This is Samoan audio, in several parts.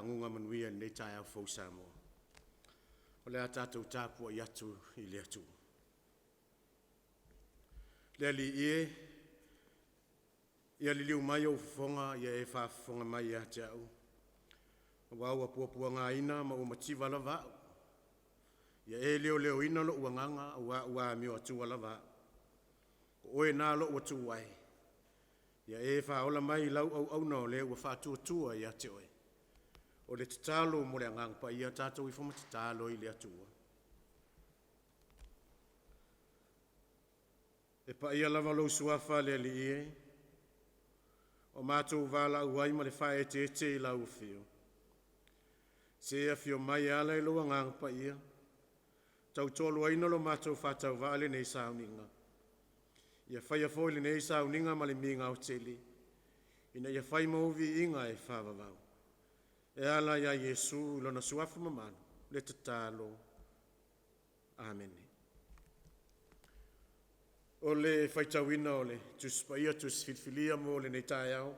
Aguga manuia i lenei taeao fou Samoa. O le a tatou tapuai atu i le Atua. Le Alii e, ia liliu mai ou fofoga ia e faafofoga mai ia te au, aua ua puapuagaina ma ua mativa lava au. Ia e leoleoina lou agaga aua ua amio atua lava au. O Oe na lou Atua e, ia e faaola mai i lau auauna o le ua faatuatua ia te Oe. O le tatalo mo le Agaga Paia, tatou ifo ma tatalo i le Atua. E paia lava lou Suafa le Alii e, ua matou valaau ai ma le faaeteete i lau Afio. Se afio mai e ala i lou Agaga Paia, tautoaluaina lo matou faatauvaa i lenei sauniga. Ia faia foi lenei sauniga ma le migao tele, ina ia fai mo Ou viiga e faavavau. E ala ia Iesu i Lona Suafa mamalu, le tatalo. Amene. O le faitauina o le Tusi Paia, Tusi Filifilia mo lenei taeao,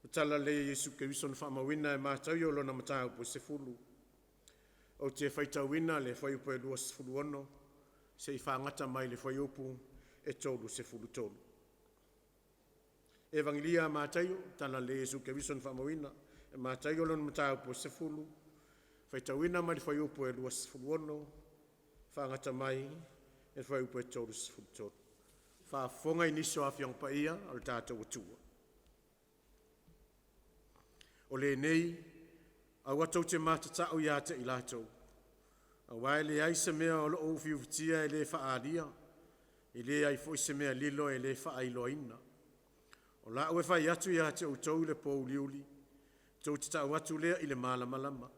o Talalelei a Iesu Keriso na faamauina e Mataio i lona Mataupu e 10, ou te faitauina le fuaiupu e 26 seia fagata mai le fuaiupu e 33. Evagelia a Mataio, Talalelei a Iesu Keriso na faamauina e Mataio lona Mataupu e 10, faitauina mai le fuaiupu e 26 faagata mai le fuaiupu e 33. Faafofoga i nisi o Afioaga Paia o le tatou Atua. O lenei, aua tou te matata'u ia te i latou, auā e leai se mea o lo o ufiufitia e le faaalia, e leai foi se mea lilo e le faailoaina. O la'u e fai atu ia te outou i le pōuliuli, tou te tau atu lea i le malamalama.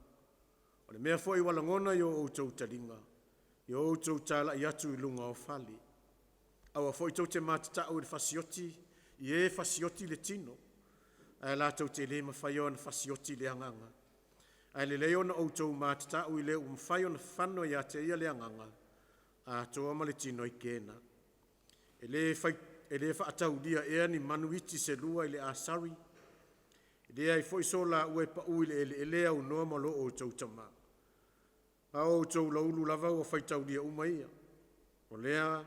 O le mea foi ua lagona i o outou taliga, ia outou talai atu i luga o fale. Aua foi tou te matata'u i le fasioti i e fasioti le tino, ae latou te le mafaia ona fasioti le agaga. Ae lelei ona outou matata'u i le ua mafai ona fano ia te ia le agaga atoa ma le tino i Kena. E le faataulia ea ni manu iti se lua i le asari? E leai foi so laua e pau i le eleele e aunoa ma lo outou Tama. A o outou lauulu lava ua faitaulia uma ia. O lea,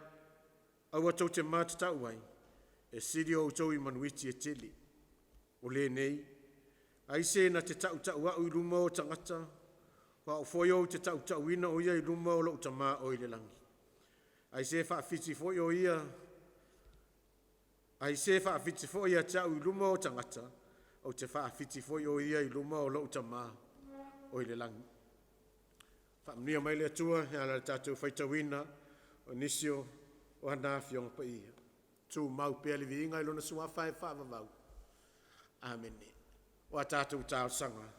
aua tou te matata'u ai, e sili outou i manu iti e tele. O lenei, ai se na te tautau'u i luma o tagata, o A'u foi ou te tautauina o ia i luma o lo'u Tama o i le lagi. Ai se faafiti foi ia te A'u i luma o tagata, ou te faafiti foi o ia i luma o lo'u Tama o i le lagi. Faamanuia mai le Atua e ala i le tatou faitauina o nisi o ana Afioga Paia. Tumau pea le viiga i Lona Suafa e faavavau. Amene. O a tatou talosaga,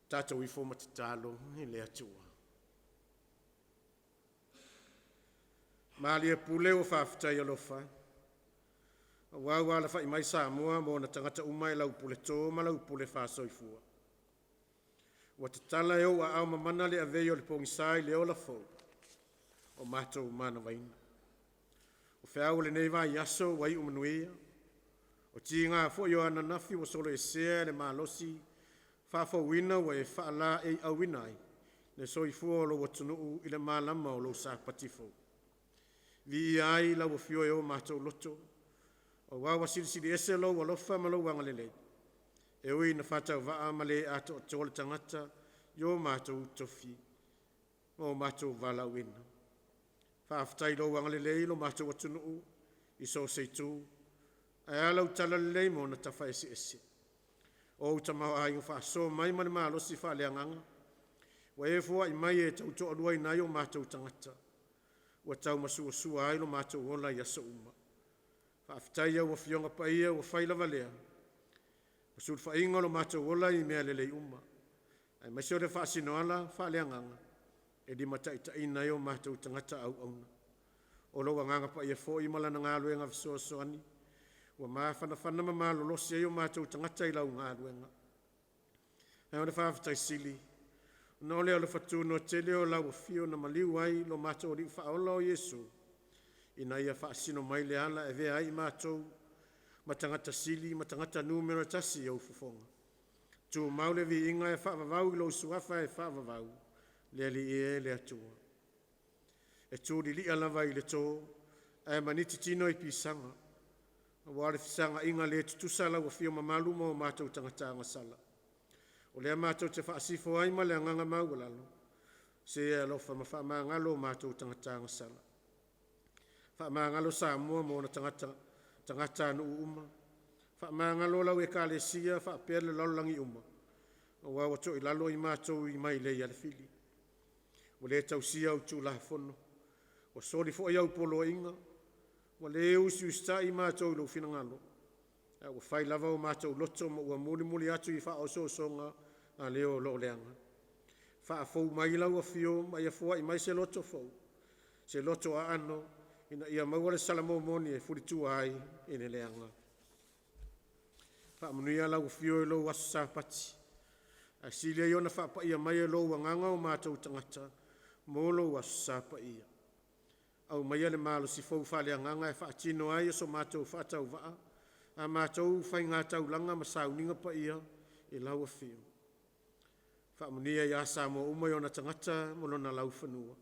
tatou ifo ma tatalo i le Atua. Malie pule ua faafetai alofa, aua ua alafai mai Samoa ma ona tagata uma i lau puleto ma lau pule faasoifua. Ua tatala e ou aao mamana le avei o le pogisa i le ola fou ua matou manavaina. O feau o lenei vaiaso ua iu manuia, o tiga foi o ananafi ua soloesea le malosi faafouina ua e faalaeiauina ai le soifua o lou atunuu i le malama o lou Sapati fou. Viia ai lau Afio e o matou loto, aua ua silisili ese lou alofa ma lou agalelei, e ui ina faatauvaa ma le atoatoa le tagata i o matou tofi ma o matou valaauina. Faafetai i lou agalelei i lo matou atunuu i so o se itu, ae a lau talalelei ma ona tafa eseese. O ou tamaoaiga faasoa mai ma le malosi faaleagaga ua e foai mai e tautoaluaina ai o matou tagata, ua taumasuasua ai lo matou ola i aso uma. Faafetai i au Afioga Paia ua fai lava lea ma sulufaiga o lo matou ola i mea lelei uma, aemaise o le faasinoala faaleagaga e limataitaiina ai o matou tagata auauna. O lou Agaga Paia foi ma Lana galuega fesoasoani ua mafanafana ma malolosi ai o matou tagata i lau galuega. Ae o le faafetai sili ona o le alofa tunoa tele o lau Afio na maliu ai lo matou Alii Faaola o Iesu, ina ia faasino mai le ala e avea ai i matou ma tagata sili ma tagata numera tasi i ou fofoga. Tumau le viiga e faavavau i lou Suafa e faavavau, le Alii e, le Atua. E tulilia lava i le to ae maniti tino i pisaga, aua o le fesagaiga le tutusa a lau Afio mamalu ma o matou tagata agasala. O lea matou te faasifo ai ma le agaga maualalo, se e alofa ma faamagalo o matou tagata agasala. Faamagalo Samoa ma ona tagata tagatanuu uma, faamagalo lau Ekalesia faapea le lalolagi uma, aua ua toilalo i matou i mailei a le fili. Ua le tausia au Tulafono, ua soli foi au Poloaiga, ua le usiusitai matou i lou finagalo, ae ua fai lava o matou loto ma ua mulimuli atu i faaosoosoga a le o lo o leaga. Faafou mai lau Afio ma ia foai mai se loto fou, se loto aano ina ia maua le salamo moni e fulitua ai i le leaga. Faamanuia lau Afio i lou aso Sapati, ae sili ai ona faapaia mai e lou Agaga o matou tagata mo lou Aso Sa Paia. Aumaia le malosi fou faaleagaga e faatino ai so matou faatauvaa, a matou faigataulaga ma sauniga paia i lau Afio. Faamanuia ia Samoa uma i ona tagata ma lona laufanua.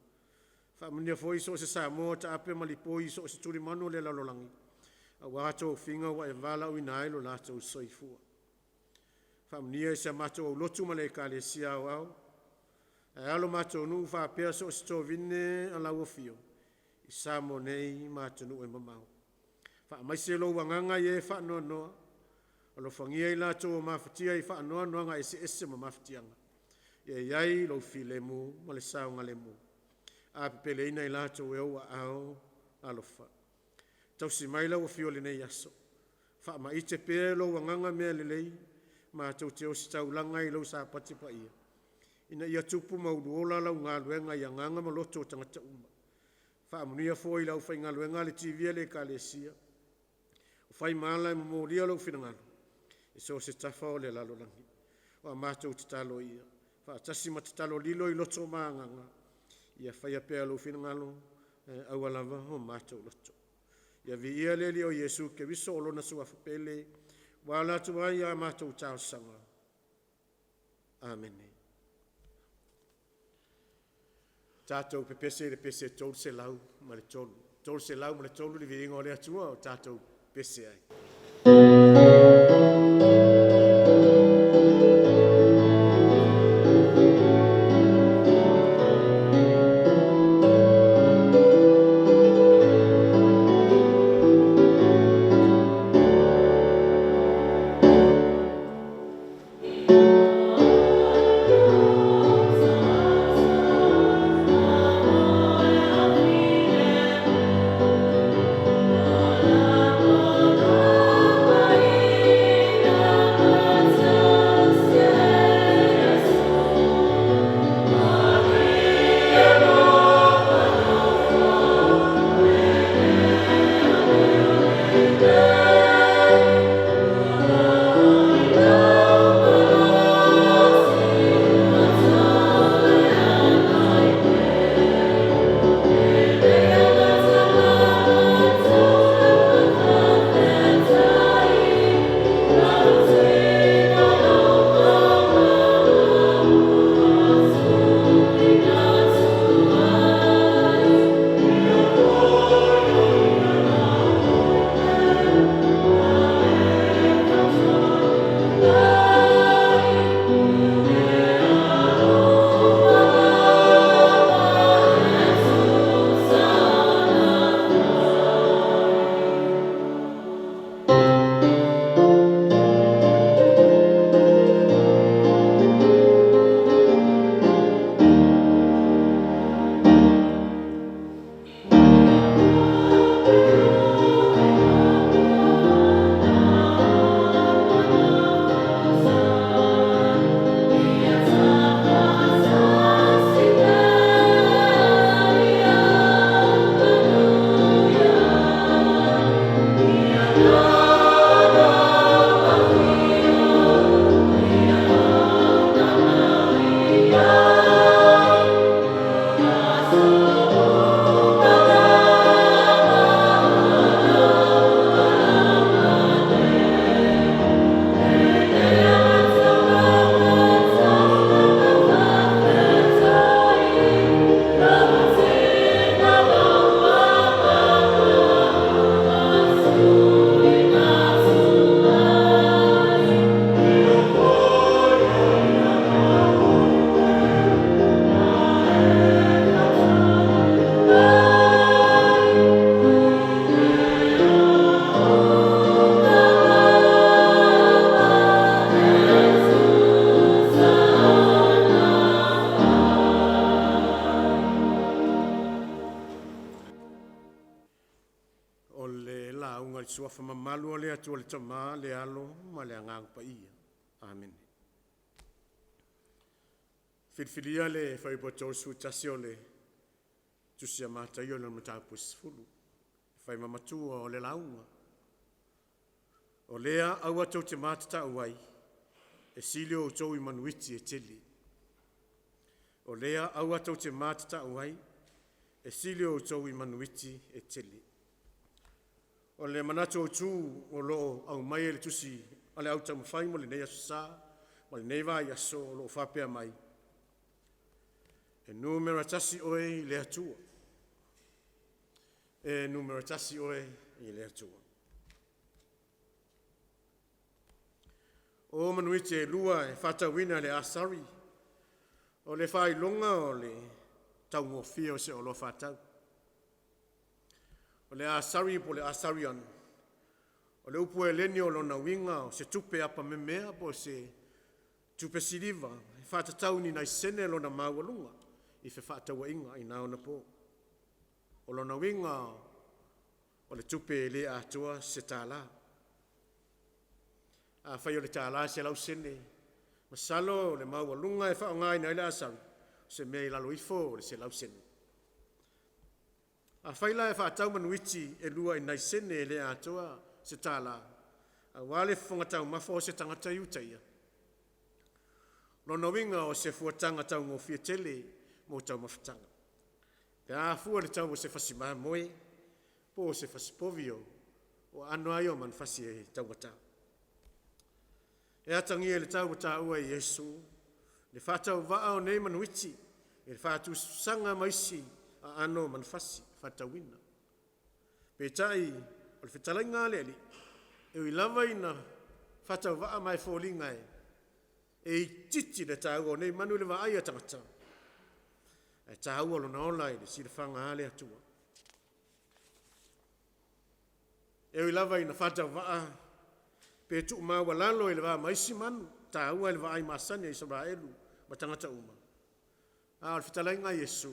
Faamanuia foi so o se Samoa o taape ma lipoi i so o se tulimanu o le lalolagi aua tofiga ua e valaauina ai lo latou soifua. Faamanuia i si a matou aulotu ma le Ekalesia Aoao, ae a lo matou nuu faapea so o se tovine a lau Afio i Samoa nei ma atunuu e mamao. Faamaise lou Agaga i e faanoanoa, alofagia i latou ua mafatia i faanoanoaga eseese ma mafatiaga, ia i ai lou filemu ma le saogalemu. Apelepeleina i latou e ou aao alofa. Tausi mai lau Afio i lenei aso, faamaite pea e lou Agaga mea lelei matou te ositaulaga i lau Sapati paia, ina ia tupu ma uluola lau galuega i agaga ma loto o tagata uma. Faamanuia foi i le aufaigaluega a le TV a le Ekalesia o fai ma ala e momolia lou finagalo i so o se tafa o le lalolagi. O a matou tatalo ia, faatasi ma tatalo lilo i loto ma agaga, ia faia pea lou finagalo ae aua lava o matou loto. Ia viia le Alii o Iesu Keriso o Lona Suafa pele ua ala atu ai a matou talosaga. Amene. Tatou pepese i le pese 303, 303 le Viiga o le Atua o tatou pepese ai. O le lauga i le Suafa mamalu o le Atua le Tama, le Alo ma le Agaga Paia. Amene. Filifilia le Fuaiupu 31 o le Tusi a Mataio lona mataupu e 10 e fai ma matua o le lauga. O lea aua tou te matatau ai, e sili outou i manu iti e tele. O lea aua tou te matatau ai, e sili outou i manu iti e tele. O le manatu autu o lo o aumai e le tusi a le Au Taumafai mo lenei Aso Sa ma lenei vaiaso o lo o faapea mai, e numera tasi oe i le Atua. E numera tasi oe i le Atua. O manuiti e lua e faatauina i le asari, o le faailoga o le taugofie o se oloa faatau. O le asari po o le asarion, o le upu Helene o lona uiga o se tupe apamemea po o se tupe siliva e faatatau i ni nai sene lona maualuga i fefaatauaiga i na ona po. O lona uiga o le tupe e le atoa se tala. Afai o le tala e 100 sene, masalo o le maualuga e faaaogaina ai le asari, o se mea i lalo ifo o le 100 sene. Afai la e faatau manuiti e lua i nai sene e le atoa se tala aua le fofoga taumafa o se tagata Iutaia, o lona uiga o se fuataga taugofie tele mo taumafataga, pe a fua i le tau o se fasi mamoe po o se fasi povi o aano lava ia o manufasi e taugata. E atagia i le tau ua taua e Iesu le faatauvaa o nei manuiti i le faatusatusaga ma isi aano o manufasi faatauina. Peitai o le fetalaiga a le Alii, e ui lava ina faatauvaa ma e foliga e itiiti le taua o nei manu i le vaai a tagata, ae taua lona ola i le silafaga a le Atua. E ui lava ina faatauvaa pe tuumaualalo i le va ma isi manu taua i le vaai masani a Isaraelu ma tagata uma, a o le fetalaiga a Iesu,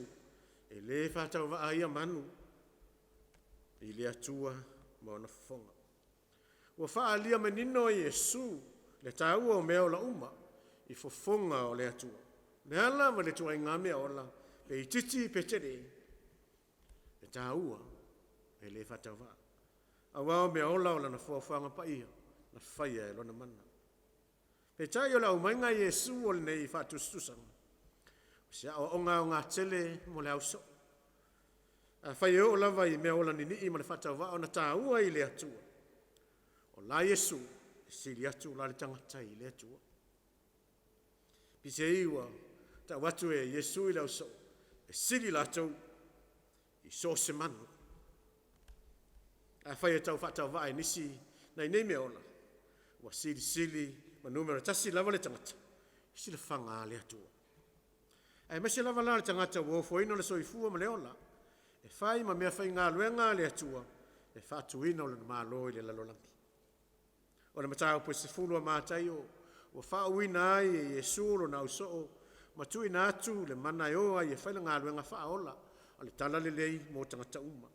e le faatauvaa ia manu i le Atua ma ona fofoga. Ua faaalia manino e Iesu le taua o meaola uma i fofoga o le Atua. O le a lava le ituaiga meaola, pe itiiti pe tele, e taua, e le faatauvaa, aua o meaola o Lana foafoaga paia na faia e Lona mana. Peitai o le aumaiga e Iesu o lenei faatusatusaga, o se aoaoga aoga tele mo le ausoo. Afai e oo lava i meaola nini'i ma le faatauvaa ona taua i le Atua, o la Iesu, e sili atu la le tagata i le Atua. Peiseai ua tau atu e Iesu i le ausoo, e sili latou i so o se manu. Afai e tau faatauvaa e nisi nai nei meaola, ua silisili ma numera tasi lava le tagata i silafaga a le Atua. Aemaise lava la le tagata ua ofoina le soifua ma le ola e fai ma meafaigaluega a le Atua i le faatuina o Lona Malo i le lalolagi. O le mataupu e 10 a Mataio ua faauuina ai e Iesu lona ausoo ma tuuina atu le mana e o ai e fai le galuega faaola o le Talalelei mo tagata uma,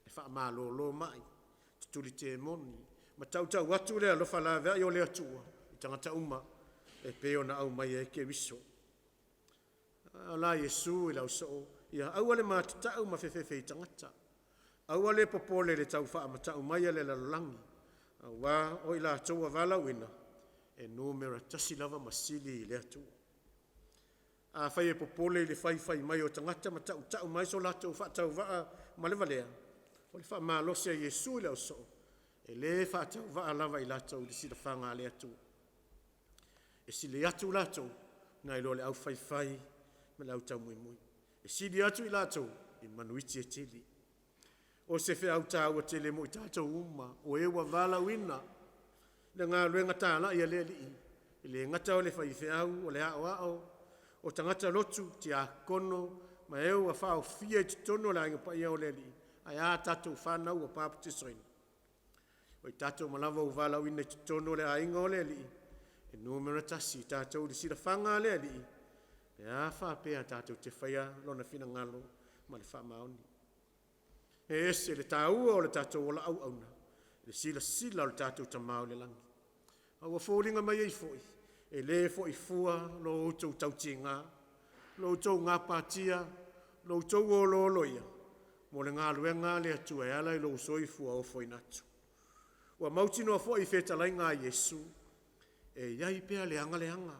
e faamalolo mai, tutuli temoni, ma tautau atu le alofa laveai o le Atua i tagata uma e pei ona aumaia ai Keriso. A o la Iesu i le ausoo, ia aua le matatau ma fefefe i tagata, aua le popole i le tau faamatau mai a le lalolagi, aua o i latou ua valaauina, e numera tasi lava ma sili i le Atua. Afai e popole i le faifai mai o tagata ma tautau mai so latou faatauvaa ma le valea, o le faamalosi a Iesu i le ausoo, e le faatauvaa lava i latou i le silafaga a le Atua. E sili atu latou nai lo le aufaifai ma le autaumoimoi. E sili atu i latou i manuiti e tele. O se feau taua tele mo i tatou uma o e ua valaauina i le galuega talai a le Alii, e le gata o le faifeau, o le aoao, o tagata lotu, tiakono ma e ua faaofia i totonu o le Aiga Paia o le Alii, ae a tatou fanau ua papatisoina. O i tatou uma lava ua valaauina i totonu o le aiga o le Alii, e numera tasi i tatou i le silafaga a le Alii pe a faapea tatou te faia Lona finagalo ma le faamaoni. E ese le taua o le tatou ola auauna i le silasila a lo tatou Tama o i le lagi. A ua foliga mai ai foi, e le foi fua lo outou tautiga, lo outou gapatia, lo outou olooloia mo le galuega a le Atua e ala i lou soifua ofoina atu. Ua mautinoa foi i fetalaiga a Iesu, e i ai pea le agaleaga,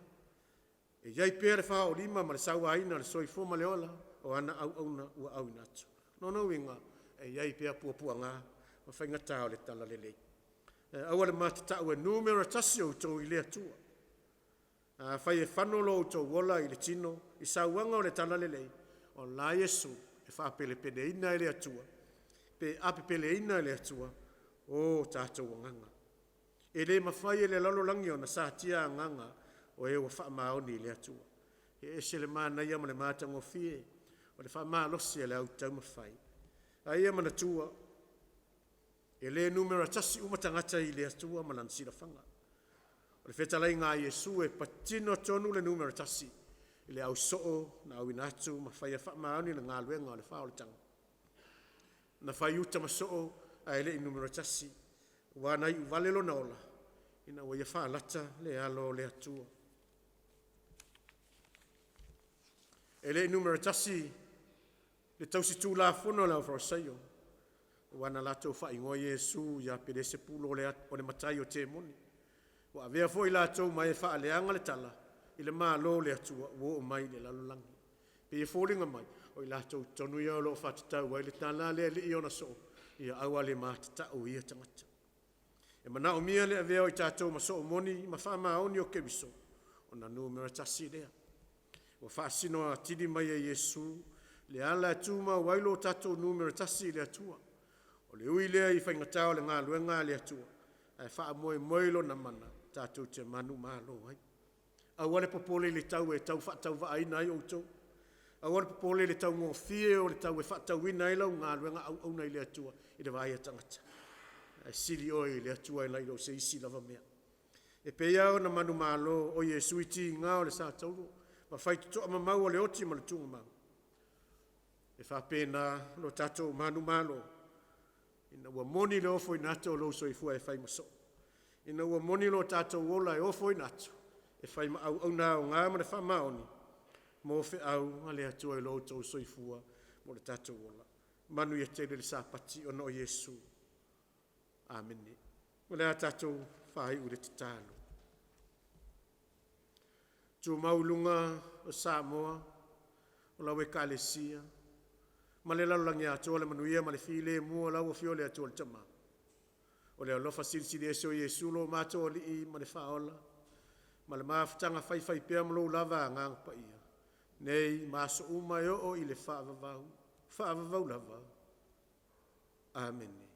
e i ai pea le faaoolima ma le sauaina o le soifua ma le ola o ana auauna ua auina atu. O lona uiga, e i ai pea puapuaga ma faigata o le Talalelei. Ae aua le matatau e numera tasi outou i le Atua. Afai e fano lo outou ola i le tino i sauaga o le Talalelei, o la Iesu e faapelepeleina e le Atua pe apepeleina e le Atua o tatou agaga. E le mafai e le lalolagi ona satia agaga o e ua faamaoni i le Atua. E ese le manaia ma le matagofie o le faamalosi a le au taumafai. A ia manatua, e le numera tasi uma tagata i le Atua ma Lana silafaga. O le fetalaiga a Iesu e patino tonu le numera tasi i le au soo na auina atu ma faia faamaoni le galuega o le faaolataga. Na fai uta ma soo ae le i numera tasi, aua na iu vale lona ola ina ua ia faalata le alo o le Atua. E le i numera tasi le tausi Tulafono a le aufarisaio, aua na latou faaigoa Iesu ia Pelesepulo o le matai o temoni. Ua avea foi latou ma e faaleaga le tala i le Malo o le Atua ua oo mai i le lalolagi. E pei e foliga mai o i latou tonu ia o lo o faatatau ai le tala a le Alii i ona soo, ia aualematatau ia tagata. E manaomia le avea o i tatou ma soo moni ma faamaoni o Keriso ona numera tasi lea. Ua faasino atili mai e Iesu le ala e tumau ai lo tatou numera tasi i le Atua. O le ui lea i faigata o le galuega a le Atua, ae faamoemoe i Lona mana tatou te manumalo ai. Aua le popole i le tau e tau faatauvaaina ai outou. Aua le popole i le taugofie o le tau e faatauina ai lau galuega auauna i le Atua i le vaai a tagata, ae sili oe i le Atua nai lo se isi lava mea. E pei lava ona manumalo o Iesu i tiga o le satauro ma faitotoa mamau o le oti ma le tuugamau, e faapena lo tatou manumalo ina ua moni le ofoina atu o lou soifua e fai ma soo, ina ua moni lo tatou ola e ofoina atu e fai ma auauna aoga ma le faamaoni mo feau a le Atua i lo outou soifua ma lo tatou ola. Manuia tele le Sapati ona o Iesu. Amene. O le a tatou faaiu i le tatalo. Tumau i luga o Samoa, o lau Ekalesia ma le lalolagi atoa le manuia ma le filemu o lau Afio le Atua le Tama, o le alofa silisili ese o Iesu lo matou Alii ma le Faaola, ma le mafutaga faifaipea ma lou lava Agaga Paia, nei ma aso uma e oo i le faavavau, faavavau lava. Amene.